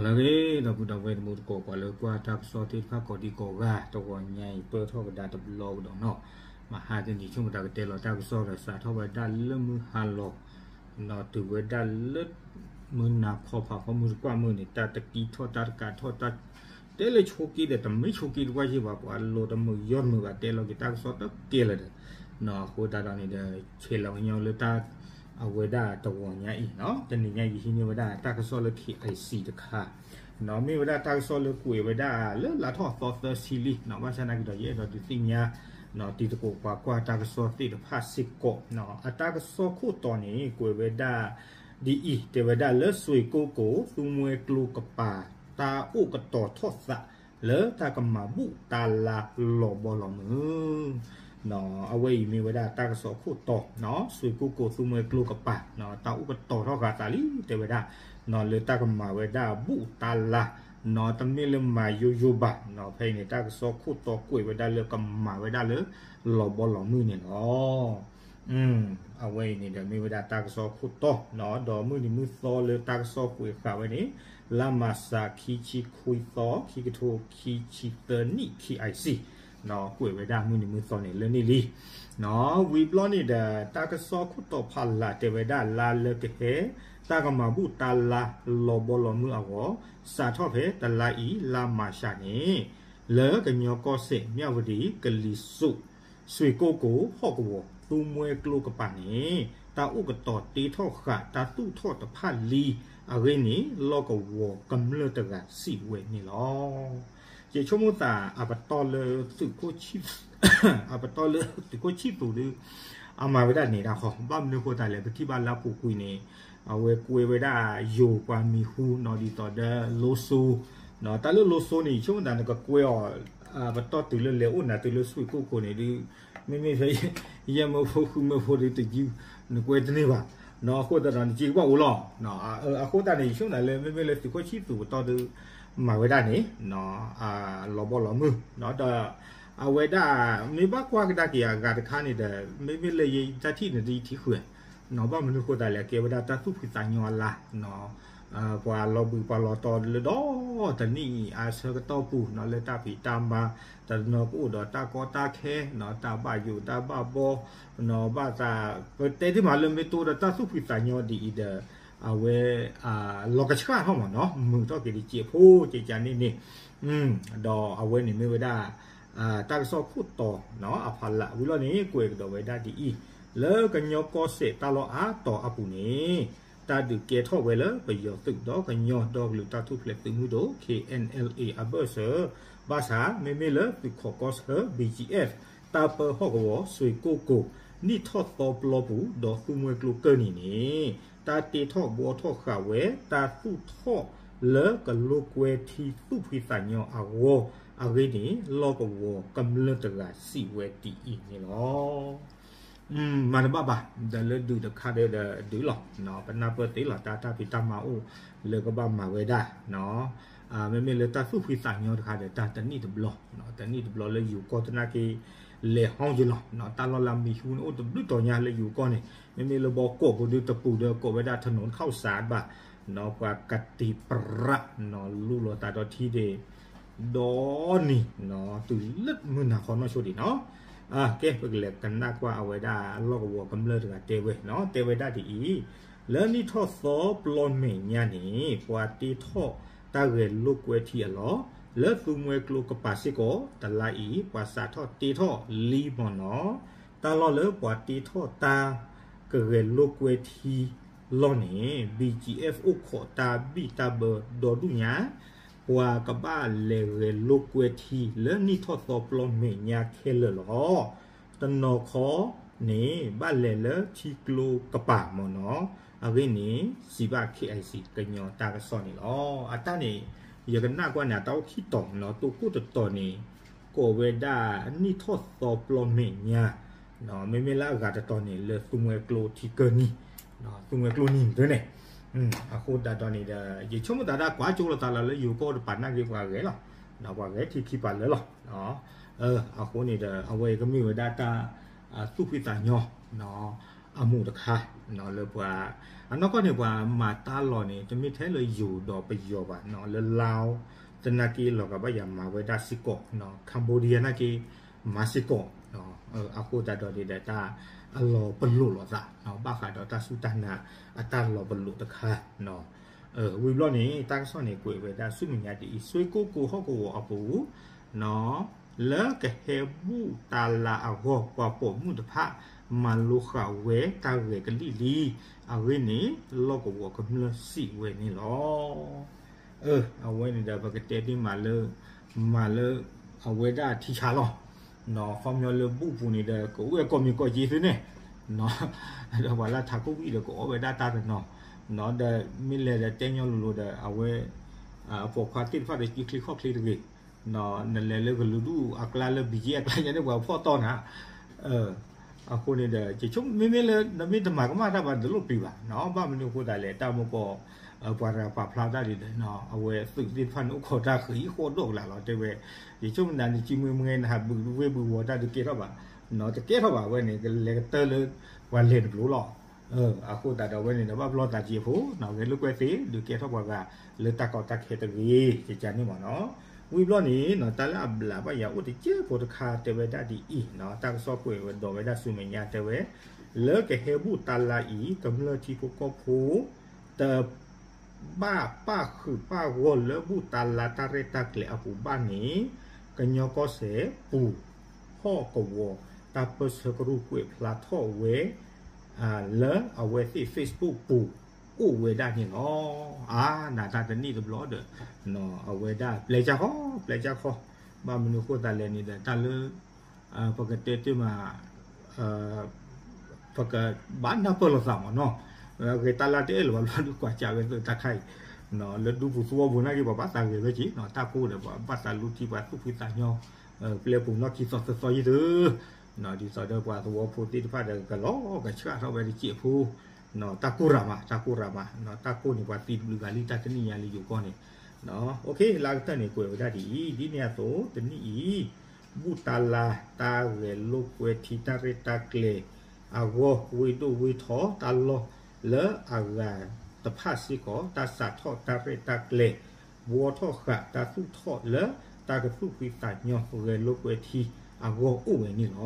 လၢအဂ့ၤ ဒီပုၢ်ဒီဝဲၢ်တံၤသကိး ပှၤလၢကွၢ်တၢ်ကစီၣ်သ့ၣ်တဖၣ်ကိးဒံကိးဂၤ တဂီၤညါအံၤ ပၢၢ်ထီၣ်ကဒါတဘျီကဒီးနီၤ, မဟါတနံၤ ဆိကမိၣ်တၢ်ကတဲလီၤတၢ်ကစီၣ်ဒီး စးထီၣ်ဝဲဒၣ်လၢမုၢ်ဟါလီၤ ဒီးတုၤဝဲဒၣ်လၢ မုၢ်နၤခီ ဖးဖီမုၢ်တကွၢ်မုၢ်န့ၣ် တၢ်တကံထီၣ်တၢ်တကးထီၣ် တၢ်တဲလၢဆိက့ဒီး တမ့ၢ်ဆိက့တကွၢ်ယ့ၢ်ဘၣ် ပှၤလိတမုာ်ယီၢ်တမုာ်ဘၣ် တဲလီၤက့ၤတၢ်ကစီၣ်တကဲလၢာ်ဒီး အဃိသတးဒီးန့ၣ်ဒီး ဆဲးလီၤကညီလၢတၢ် အဝဲဒၣ်တဂီၤညါအံၤနီၤ, တနံၤညါယဟံးန့ၢ်ဝဲဒၣ်တၢ်ကစီၣ်လၢ ခ့ၣ်အံၣ်စံၣ် တခါ မ့ၢ်ဝဲဒၣ်တၢ်ကစီၣ်လၢကွဲးဝဲဒၣ်လၢလါထီၣ်သီသၢဆံလံနီၤ, ဘၣ်ဆၣ်နာ်က့ဒီး ယအဲၣ်ဒိးဒုးသ့ၣ်ညါ တံၤသကိးပှၤကွၢ်တၢ်ကစီၣ်သ့ၣ်တဖၣ်စ့ၢ်ကီး အတၢ်ကစီၣ်ခိၣ်တီန့ၣ် ကွဲးဝဲဒၣ် ဒ်အံၤ တဲဝဲဒၣ်လၢ စွ့ၣ်ကိၣ်ကိၣ် သူမှဲကျိကပၤ တၢ်အိၣ်ကတီၤထီၣ်သး လၢတၢ်ကမၤဘူၣ်တၢ်လါလီၤဘီလီၤမုၢ် အဝဲအံၤမ့ၢ်ဝဲဒၣ်တၢ်ကစီၣ်ခိၣ်တီ စွ့ၣ်ကိၣ်ကိၣ် သူမှဲကျိကပၤ တၢ်အိၣ်ကတီၤထီၣ်ဃာ်သးလံ တဲဝဲဒၣ် လၢတၢ်ကမၤဝဲဒၣ်ဘူၣ်တၢ်လါ တမ့ၢ်လၢမၤယိယိဘၣ် ဖဲအံၤန့ၣ် တၢ်ကစီၣ်ခိၣ်တီကွဲးဝဲဒၣ်လၢကမၤဝဲဒၣ်လၢ လီၤဘီလီၤမုၢ်န့ၣ်လီၤ. အဝဲအံၤန့ၣ်ဒီးမ့ၢ်ဝဲဒၣ်တၢ်ကစီၣ်ခိၣ်တီ ဒီးမုၢ်နံၤမုၢ်သီလၢတၢ်ကစီၣ်ကွဲးဃာ်ဝဲန့ၣ် လါမၢ်ၡး ခံဆံခွံသီ ခံကထိခံဆံသၢနံၣ် ခ့ၣ်အံၣ်စံၣ် ကွဲးဝဲဒၣ်မုၢ်နံၤမုၢ်သီန့ၣ်လၢန့ၣ်လံ ဝံၤဘျီန့ၣ်ဒီး တၢ်ကစီၣ်ခိၣ်တီဖးလၢ်တဲဝဲဒၣ် လါလၢကဟဲ တၢ်ကမၤဘူၣ်တၢ်လါ လီၤဘီလီၤမုၢ်အဂီၢ် စးထီၣ်ဖဲတလါအံၤ လါမၢ်ၡးန့ၣ် လၢကညီကီၢ်စဲၣ် မၠၣ်ဝတံၣ် ကလံၤစိး စွ့ၣ်ကိၣ်ကိၣ် ဟီၣ်ကဝီၤ သူမှဲကျိကပၤန့ၣ် တၢ်အိၣ်ကတီၤတ့ထီၣ်ဃာ်တၢ်သူၣ်ထီၣ်တဖၣ်လံအဂ့ၢ်န့ၣ် လီၢ်ကဝီၤကမျၢၢ်တဂၤစံးဝဲန့ၣ်လီၤ. ယဆိကမိၣ်သး အပတီၢ်လၢ အပတီၢ်လၢသုးခိၣ်ဆံၣ်သူးဒုး အမၤဝဲဒၣ်န့ၣ်ဒၣ်ဃီ ဘၣ်မနုၤဃိသတးလဲၣ် ပထံၣ်ဘၣ်လၢအပူၤကွံာ်န့ၣ် အဝဲကွဲးဝဲဒၣ်ယိၤပှၤမံၤဟူနီၤ ဒ်သိးဒီးလိစိ တၢ်လၢလိစိန့ၣ် ယဆိကမိၣ်သးနကကွဲးအီၤ ပတီၢ်တုၤလၢလဲၤအိၣ်နၤတုၤလၢစွ့ၣ်ကိၣ်ကိၣ်န့ၣ်ဒုး မ့မ့ၢ်ဖဲ ယဲၢ်မၢဖိဃုမၢဖိဒုးတယုၢ် နကွဲးတန့ၢ်ဘၣ် အဃိသတးဒီးနစ့ကဘၣ်အိၣ်လီၤ အဃိသတးန့ၣ် ယဆိကမိၣ်သးလၢ မ့မ့ၢ်လၢသုးခိၣ်ဆံၣ်သူးပတီၢ်ဒုး မၤဝဲဒၣ်န့ၣ် လီၤဘီလီၤမုၢ် ဒီး အဝဲဒၣ် မ့ၢ်ဘၣ်ကွၢ်ကဒါက့ၤအဂၤတခါန့ၣ်ဒီး မ့မ့ၢ်လၢယတၢ်ထံၣ်န့ၣ်ဒုးယထံၣ်ဃုာ် ဘၣ်မနုၤဃိသတးလဲၣ် ကဲဝဲဒၣ်တၢ်သူၣ်ဖှံသးညီအလါ ပှၤလီၤဘှံးပှၤလီၤတီၤလၢဒီတနံၣ်အံၤ အဆၢကတီၢ်ပူၤ လၢတၢ်ဖံးတၢ်မၤ တနီၤကအိၣ်ဒီးတၢ်ကီတၢ်ခဲ တၢ်ဘၣ်ယိၣ်တၢ်ဘၣ်ဘီ ဘၣ်သး ပတဲတ့ၢ်မးလၢမ့ၢ်တိဒီးတၢ်သူၣ်ဖှံသးညီဒ်အံၤဒီး အဝဲ လီၤကဆှၣ်ထီၣ်မးနီၤ မုာ်ထီၣ်က့ၤတစဲးဖိကဲကန့ၣ်န့ၣ် ဒီးအဝဲန့ၣ်မ့ၢ်ဝဲဒၣ် တၢ်ကစီၣ်ခိၣ်တီအဖီလာ် ဝံၤလီၤန့ၣ် ကွဲးကဒီးဝဲဒၣ်ဒ်အံၤ လၢကညီကီၢ်စဲၣ်တၢ်လီၢ်အါတီၤအပူၤန့ၣ် တၢ်ဒုးကဲထီၣ်ဝဲလၢပယီၤသုးဒီးကညီဒီကလုာ်တၢ်ထူၣ်ဖျဲးသုးမုၢ်ဒိၣ် ခ့ၣ်အဲၣ်အဲၣ်လ်အ့ အဘၢၣ်စၢၤ ဘၣ်ဆၣ် မ့မ့ၢ်လၢသုးခိးကီၢ်ဆၢ ဘံၣ်ကၠံၣ်အဲၣ် တၢ်ပၢဟီၣ်ကဝီၤ စွ့ၣ်ကိၣ်ကိၣ် နံၣ်ထီၣ်သီပျီပူၤ ဒီးသူမှဲကျိကၢၢ်နံၤန့ၣ် တၢ်တ့ထီၣ်ဘှီထီၣ်ဃာ်ဝဲ တၢ်သူၣ်ထီၣ်လၢကလိာ်ကွဲထံသူၣ်ဖှံသးညီအဂီၢ် အဂ့ၢ်န့ၣ် လီၢ်ကဝီၤကမျၢၢ်တဂၤစံးဝဲဒ်အံၤန့ၣ်လီၤ. မၤတဘၣ်ဘၣ် ဒီးလၢဒုးတခါဒီးဒုးလီၤ ပနၢ်ပၢၢ်သ့လီၤ တၢ်တၢ်ဖံးတၢ်မၤအိၣ်လၢကဘၣ်မၤဝဲဒၣ် မ့မ့ၢ်လၢတၢ်သူၣ်ဖှံသးညီတခါဒီး တၢ်တနံၣ်တဘျီ တနံၣ်တဘျီလၢယိၤကီၢ်သနာ်က့ လဲၤဟီက့ၤလီၤ တၢ်လီၢ်လၢမံၤဟူန့ၣ်အိၣ်တဘျုးတီၤညါလၢယိၤကီၢ်န့ၣ် မ့မ့ၢ်လၢဘီကီၢ်ပူၤဒုးတပူၤဒီးကိးဝဲဒၣ် ถนนข้าวสาร ဘၣ် ပှၤကတ့ၤပြး လူလီၤသးဒီးထံဒ့ၣ် ဒီနံၤ တုၤလၢမုၢ်နၤခီနီၢ်ဆိဒံးနီၤ ကဲ ပကလဲၤကနၣ်ကွၢ်အဝဲဒၣ်လီၢ်ကဝီၤကမျၢၢ်တဂၤတဲဝဲ တဲဝဲဒၣ်ဒ်အံၤ လၢနံၣ်ထီၣ်သီပျီမဲာ်ညါန့ၣ် ပှၤတ့ထီၣ်တၢ်ဂဲၤလိာ်ကွဲထံအလီၢ် လၢသူမှဲကျိကပၤစ့ၢ်ကီး တလါအံၤ ပှၤစးထီၣ်တ့ထီၣ်လံမ့ၢ်နီၤ တၢ်လီၢ်လၢပှၤတ့ထီၣ်တၢ် ကဂဲၤလိာ်ကွဲထံလီၢ်န့ၣ် ဘံၣ်ကၠံၣ်အဲၣ် အိၣ်ခိးတၢ်ဘံၣ်တၢ်ဘၢဒီဒူၣ်ညါ ပှၤကဘၣ်လဲၤဂဲၤလိာ်ကွဲထံလၢနံၣ်ထီၣ်သီပျီမဲာ်ညါခဲလၢာ်လီၤ. တနီၤခီန့ၣ် ဘၣ်လဲၤလၢထံကျိကပၤမ့ၢ်နီၤ အဂ့ၢ်န့ၣ် စံးဘၣ် ခ့ၣ်အံၣ်စံၣ် ကညီတၢ်ကစီၣ်န့ၣ်လီၤ. အတၢ်န့ၣ် ယကနၣ်ကွၢ်န့ၣ် အတၢ်အိၣ်ခံတီၤနီၤ တိခိၣ်တတီၤန့ၣ် ကိးဝဲဒၣ်နံၣ်ထီၣ်သီပျီမဲာ်ညါ မ့မ့ၢ်လၢအဂၤတတီၤန့ၣ် လၢသူမှဲကျိထံကၢၢ်နံၤ သူမှဲကျိနံၤန့ၣ် အဃိသတးဒီးန့ၣ်ဒီး ယဆိကမိၣ်သးဒၣ်ကွၢ်ကၠိလိာ်သးလီၤလၢယိၤကီၢ်တပၤနာ်က့ ပှၤဂဲၤလီၤ ပှၤဂဲၤထံခံပၤလၢာ်လီၤ. အဃိန့ၣ်ဒီး အဝဲကမ့ၢ်ဝဲဒၣ်တၢ် သူၣ်ဖှံသးညီ အမူးတခါ လၢပှၤ အနီၢ်ကီၢ်န့ၣ် ပှၤမၤတၢ်လီၢ်န့ၣ် တမ့ၢ်ထဲလၢယိၤဒီးပယီၤဘၣ် လၢ Laos သနာ်က့ လီၤဂာ်ဘၣ်ယၤမၤဝဲဒၣ်စ့ၢ်ကီး Cambodia နာ်က့ မၤစ့ၢ်ကီး အဃိသတးဒီးန့ၣ်ဒီး တၢ်အလီၤပလိာ်လိာ်သး ဘၣ်ဃးဒီးတၢ်စူၢ်တၢ်နာ်အတၢ်လီၤပလိာ်တခါ ဝံၤဘျီန့ၣ် တၢ်ကစီၣ်န့ၣ် ကွဲးဝဲဒၣ်ဆူမဲာ်ညါဒ်အံၤ, ဆွ့ၣ်ကိၣ်ကိၤဟီၣ်ကဝီၤအပူၤ လၢကဟဲဘူၣ်တၢ်လၤအဂီၢ် ပှၤပိာ်မုၣ်တဖၣ် မၤလိဃာ်ဝဲတၢ်ဂဲၤကလံၣ်လံ အဂ့ၢ်န့ၣ် လီၢ်ကဝီၤကမျၢၢ်စံးဝဲန့ၣ်လီၤ. အဝဲန့ၣ်ဒီး ပကတဲဒ်မးလၢ မၤလၢ အဝဲဒၣ်ထံဆါလီၤ. ခီပညီလၢဘူၣ်ပူၤန့ၣ်ဒီး ကအိၣ်ဝဲကိးမံၤကိးက့ၤသုန့ၣ် ဒီးပှၤလၢထးခိၣ်ဝံၣ်ဒီး ကအီၣ်ဝဲဒၣ်တၢ်တနီၤ ဒီးမ့ၢ်လဲၤဒီးတဲညီလိၤလိၤဒီး အဝဲ ပိာ်ခွါသ့ၣ်တဖၣ်ဒီး စုချ့ခီၣ်ချ့တဂ့ၤ နလဲၤလၢကလုာ်ဒူၣ်အကျါလၢ ဘံက့အကျါညါန့ၣ် ပှၤဖီၣ်တီၢ်နၤ အဃိန့ၣ်ဒီး ယဆိကမိၣ်မ့မ့ၢ်လၢ နမ့ၢ်တမၤကမၣ်တၢ်ဘၣ် နတလိၣ်ပျံၤဘၣ် ဘၣ်မနုၤအဃိသတးလဲၣ် တၢ်မူကီၢ် ပှၤတဂၤပာ်ဖျါတၢ်ဒ်ဒီး အဝဲသုးသ့ၣ်တဖၣ်န့ၣ် အိၣ်ခိးတၢ်ဃံးဃီၣ်ဒိၣ်ကလာ်လီၤ တဲဝဲ ယဆိကမိၣ်နၤ နစုမုၢ်မုၢ်ဂဲၤ နဟးဘုးဝ့ၢ်ဘုးဝီၤတၢ်ဒုးကဲထီၣ်ဘၣ် တကဲထီၣ်ဘၣ်ဝဲန့ၣ် ကလဲၤကတၢၢ်လၢ ပှၤလဲၤတဘျီလီၤ အဃိသတးဒီးဝဲန့ၣ်ဒီး ဘၣ်ပလီၢ်သးက့ၤအဖိ ဂဲၤလိာ်ကွဲသ့ ဒုးကဲထီၣ်ပှၤဂၤ လၢတၢ်ကီတၢ်ခဲတဂ့ၤ ကကန့ၣ်မ့ၢ်နီၤ. ဝံၤဘျီန့ၣ် တၢ်လၢအဘျးဘၣ်ယၤအိၣ်တကဲဖိတခါတဲဝဲဒၣ်ဒ်အံၤ တၢ်ကစီၣ်ကွဲးဝဲဒီးဝဲဒၣ်ဆူမဲာ်ညါတဲဝဲ လၢကဟဲဘူၣ်တၢ်လၤအံၤ ကမျၢၢ်ထံဖိကီၢ်ဖိ တ ဘၣ်ပၣ်ဃုာ်ပၣ်ဂီၢ်လၢဘူၣ်တၢ်လၤတၢ်ရဲၣ်တၢ်ကျဲၤအပူၤဘၣ်န့ၣ် ကညီကီၢ်စဲၣ်ပူၤ ဟီၣ်ကဝီၤ တၢ်ပၢၢ်ဆၢကရူၢ်ကွဲးဖျါထီၣ်ဝဲ လၢအဝဲသ့ၣ် Facebook ပူၤ အိၣ်ဝဲဒၣ်န့ၣ်လီၤ. အါ နၤတၢ်တနံၣ်တဘျီဒီး အဝဲဒၣ်ပျဲကၢ်ဃီ ပျဲကၢ်ဃီ ဘၣ်မနုၤအဃိသတးလဲၣ်န့ၣ်ဒီး တၢ်လၢ ပကတဲတ့ၢ်မး ပကဘၣ်နၢ်ပၢၢ်လိာ်သးမ့ၢ်နီၤ, ဂဲၤတၢ်လၢတအဲၣ်လၢၤဘၣ်ဘျီဒုးကွၢ်ကးဝဲသ့ၣ်တၢ်ခါအံၤ, လၢဒူပူၤသဝီပူၤနာ်က့ ပှၤဘၣ်သးဂဲၤဝဲက့ၤနီၤ, တၢ်ကိၢ်ဒီးပှၤဘၣ်သးလူထံ ပှၤသူၣ်ဖှံသးညီ, ပျဲပူၤနီၣ်ခံသီသၢသီယံၤသု, ဒ်သိးဒီးပှၤသဝီဖိသ့ၣ်တဖၣ်ဒီး ကလီၤကဆှၣ်ထီၣ်ဝဲတစဲးဖိ, တၢ်ကိၢ်ရၤမး တၢ်ကိၢ်ရၤမး, တၢ်ကိၢ်န့ၣ် ပှၤသံတဘျုးဂၤလံ တၢ်တနံၣ်ညါလံယိၤကီၢ်န့ၣ်, လၢအကတၢၢ်န့ၣ် ကွဲးဝဲဒၣ်ဒ်အံၤ, ဒ်န့ၣ်အသိး တနံၣ်အံၤ ဘူၣ်တၢ်လၤ တၢ်ဂဲၤလိာ်ကွဲထံ တၢ်ရဲၣ်တၢ်ကျဲၤအဂီၢ် ဝ့ၢ်ဒိၣ်ဝ့ၢ်ထီ တၢ်လီၢ်လၢအဂၤတဖၣ်စ့ၢ်ကီး တၢ်စးထီၣ်တၢ်ရဲၣ်တၢ်ကျဲၤ ဘှီထီၣ်ဃာ် တၢ်သူၣ်ထီၣ်လၢတၢ်ကသူၣ်ဖှံသးညီ ဂဲၤလိာ်ကွဲထံအဂီၢ်အိၣ်ဝဲန့ၣ်လီၤ.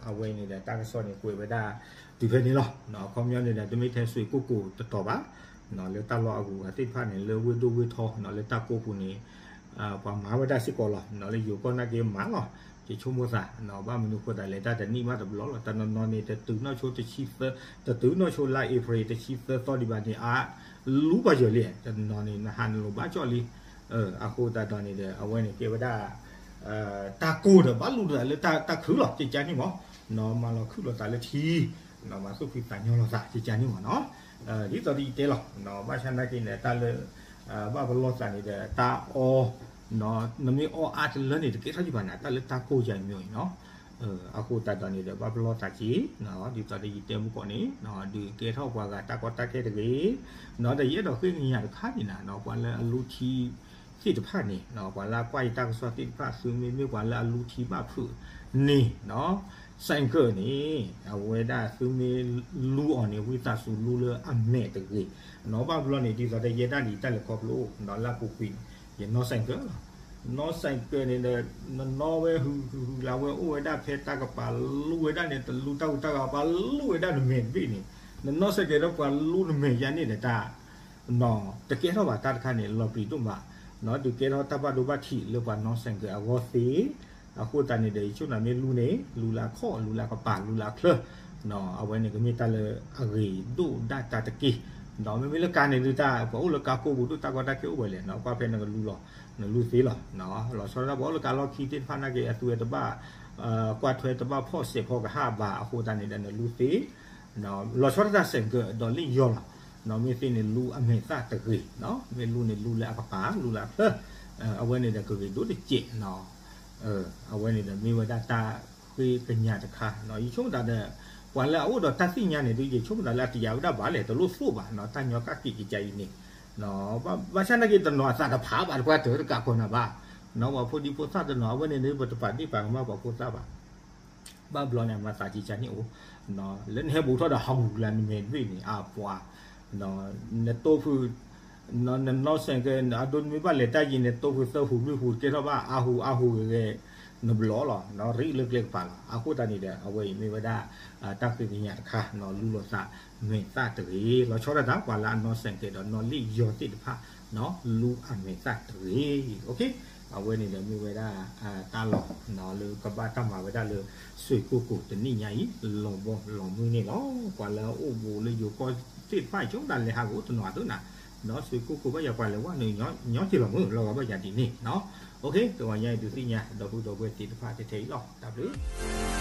အဝဲန့ၣ်ဒီးတၢ်ကစီၣ်န့ၣ် ကွဲးဝဲဒၣ်တုၤဖဲန့ၣ်လီၤ. အခီပညီန့ၣ်ဒီး တမ့ၢ်ထဲဆွ့ၣ်ကိၢ်ကိၢ်တတီၤဘၣ် လၢတၢ်လီၢ်အဂုၤအဂၤသ့ၣ်တဖၣ်န့ၣ် လၢဝ့ၢ်ဒိၣ်ဝ့ၢ်ထီ လၢတၢ်ကိၢ်ပူၤန့ၣ် ပှၤမၤဝဲဒၣ်စ့ၢ်ကီးလီၤ. လၢယိၤကီၢ်နာ်က့မၤလီၤ, ယဆိကမိၣ်သး ဘၣ်မနုၤအဃိသတးလဲၣ် တၢ်တနံၣ်ဘၣ်တဘျီလီၤ. တနီၤနီၤန့ၣ် တတုၤနီၢ်ဆိတဆံသၢ, တတုၤနီၢ်ဆိလါအ့ဖြ့ၣ်တဆံသၢသီဒံးဘၣ်န့ၣ် အလူပှၤယၢၤလံ, တနီၤန့ၣ် နဟးနလိၤဘၣ်ကၠီၣ်လံ. အဃိသတးဒီးန့ၣ်ဒီး အဝဲန့ၣ်ကဲဝဲဒၣ် တၢ်ကိၢ်ဒီးဘၣ်လူၤလိာ်သးလၢတၢ်ခုၣ်လီၤ ကကန့ၣ်မ့ၢ်, မၤလီၤခုၣ်လိာ်သးလၢထံ, မၤသူၣ်ဖှံသးညီလိာ်သး ကကန့ၣ်မ့ၢ်နီၤ. ဒ်သိးဒီးယတဲလီၤ, ဘၣ်ဆၣ်နာ်က့န့ၣ် တၢ်လၢ ဘၣ်ပလီၢ်သးန့ၣ်ဒီး တၢ်အီ နမ့ၢ်အီအါတလၢန့ၣ် တကဲထီၣ်ယံၤဘၣ်နၤ တၢ်လၢတၢ်ကိၢ်ယၤမ့ၢ်အံၤနီၤ. အဃိသတးဒီးန့ၣ်ဒီး ဘၣ်ပလီၢ်သးက့ၤ ဒ်သိးဒီးယတဲမူကီၢ်န့ၣ် ဒုးကဲထီၣ်ပှၤဂၤတၢ်ကီတၢ်ခဲတဂ့ၤ, ဒီးယအဲၣ်ဒိးဃ့ကညးတခါန့ၣ်နၤ ပှၤလၢအလူထံသ့ၣ်တဖၣ်န့ၣ် ပှၤလၢအကွၢ်ယတၢ်ကစီၣ်သ့ၣ်တဖၣ် သုမ့မ့ၢ်ပှၤလၢအလူထံဘၣ်ဖုးန့ၣ် စဲၣ်ကၢၣ်န့ၣ် အဝဲဒၣ်သုမ့ၢ်လူအီၤန့ၣ် ဝံသးစူၤလူလၢအမဲာ်တဂ့ၤ, ဘၣ်ဘျီန့ၣ် ဒ်သိးဒီးယဲဒၣ်ဒ်တၢ်လဲၤခီဖျိ လၢအပူၤကွံာ်န့ၣ် ယနီၣ်စဲၣ်ကၢၣ်လီၤ. နီၣ်စဲၣ်ကၢၣ်န့ၣ်ဒီး နနီၣ်ဝဲဟုဟုလၢဝဲအိၣ်ဝဲဒၣ်ဖဲတၢ်ကပၤလူဝဲဒၣ်န့ၣ် တလူတၢ်ဂူၤတၢ်ဂၤ ပှၤလူဝဲဒၣ်နမဲာ်တဘ့ၣ်န့ၣ် နနီၣ်စဲၣ်ကၢၣ်ဒီးပှၤလူနမဲာ်ယါန့ၣ်ဒီးတၢ် တကဲထီၣ်ဘၣ်တၢ်တခါန့ၣ် လီၤပျံၤဒိၣ်မး, ဒုးကဲထီၣ်တၢ်ဘၣ်ဒိဘၣ်ထံးလၢပှၤနီၣ်စဲၣ်ကၢၣ်အဂီၢ်သ့, အဃိသတးန့ၣ်ဒီး ယဆိကမိၣ်မ့ၢ်လူန့ၣ် လူလၢအခီၣ် လူလၢကပၤ လူလၢအချၢ, အဝဲန့ၣ်ကမ့ၢ်တၢ်လၢအဂ့ၤဒိၣ်ဒၣ်တၢ်တက့ၢ်, မ့မ့ၢ်လၢကါန့ၣ်ဒုးတၢ် ပှၤအိၣ်လၢကါကိးပူၤဒိၣ်တၢ်ကီတၢ်ခဲအိၣ်ဝဲလဲၣ်, ကွၢ်ဖဲနကလူလီၤ နလူသ့လီၤ, လီၤဆီဒၣ်တၢ်ပှၤအိၣ်လၢကါလီၢ်ခံသ့ၣ်တဖၣ်နာ်က့ အသုဝဲတဘၣ် ကွၢ်ထွဲတဘၣ်ဖီၣ်စဲးဖီကဟၣ်ဘၣ် အဃိသတးန့ၣ်ဒီးနလူသ့ လီၤဆီဒၣ်တၢ်စဲၣ်ကၢၣ်ဒီးလ့ၣ်ယီၤလီၤ, မ့ၢ်သ့န့ၣ်လူအမဲာ်သၣ်တဂ့ၤ, မ့ၢ်လူန့ၣ်လူလၢအကပၤ လူလၢအချၢ, အဝဲန့ၣ်ဒီးကဂ့ၤဒိၣ်တစဲး, အဝဲန့ၣ်ဒီးမ့ၢ်ဝဲဒၣ်တၢ်ဃ့ကညးတခါ, ယဆိကမိၣ်တၢ်ဒီး ပှၤလၢအအိၣ်ဒီးတၢ်သ့ၣ်ညါန့ၣ်ဒုး ယဆိကမိၣ်တၢ်လၢအတယာ်ဝဲဒၣ်ဘၣ်လဲၣ် တလိၣ်သိၣ်ဘၣ်, တၢ်ညီကၣ်က့ၤကကါအံၤန့ၣ် ဘၣ်ဆၣ်နာ်က့တနီၤအသးတဖးဘၣ် တပှၢ်တၢၢ်တကးခီနၤဘၣ်, ပှၤဖိဒံဖိသၣ်တနီၤ အဝဲန့ၣ်ဒုး ပတပာ်ဒ့ၣ်ပာ်ကမၣ်ပှၤဖိသၣ်ဘၣ်, ဘၣ်ဘျီန့ၣ် အမၤသးကကါန့ၣ်အိၣ် လၢနဟဲဘူးထီၣ်ဒီးဟးဂူာ်လၢနမဲာ်တဘ့ၣ်န့ၣ် အပှၤ နတိၢ်ဖု နနီၢ်စဲးကဲ အဒိနမ့ၢ်ဘၣ်လဲၤတၢ်ယံၤ နတိၢ်ဖုသၢဟူးလွံၢ်ဟူးတကဲထီၣ်ဘၣ် အဟူးအဟူးဂဲၤဂဲၤ နဘျီလီၤ နရံၣ်လၢကျဲကပၤလီၤ. အဃိသတးန့ၣ်ဒီး အဝဲအံၤမ့ၢ်ဝဲဒၣ် တၢ်ဃ့ကညးတခါ လူလီၤသးမဲာ်သၣ်တဂ့ၤ လီၤဆီဒၣ်တၢ်ပှၤလၢအနီၢ်စဲးကဲဒီးနီၢ်လံၣ်ယီၤသ့ၣ်တဖၣ် လူအမဲာ်သၣ်တဂ့ၤ အဝဲန့ၣ်ဒီးမ့ၢ်ဝဲဒၣ် တၢ်လီၢ် လၢကဘၣ်တၢ်မၤဝဲဒၣ်လၢ စွ့ၢ်ကိၢ်ကိၢ်တနံၣ်ညါအံၤ လီၤဘီလီၤမုၢ်န့ၣ်လီၤ. ပှၤလၢအအိၣ်ဘူးလၢယိၤကီၢ်သ့ၣ်တဖၣ် ဆိကမိၣ်ဒၣ်လဲၤဟးဂီၤတနီၤအသိးနၤ ဒီးစွ့ၢ်ကိၢ်ကိၢ်ဘၣ်ယၤပှၤလဲၤဝဲန့ၣ် ညီက့ၤလီၤမုၢ် လီၤဂာ်ဘၣ်ယၤဒ်န့ၣ် တဂီၤညါအံၤဒုးသ့ၣ်ညါ ဒီပုၢ်ဒီဝဲၢ်သ့ၣ်တဖၣ်ထဲထဲအံၤလီၤ တၢ်ဘျုး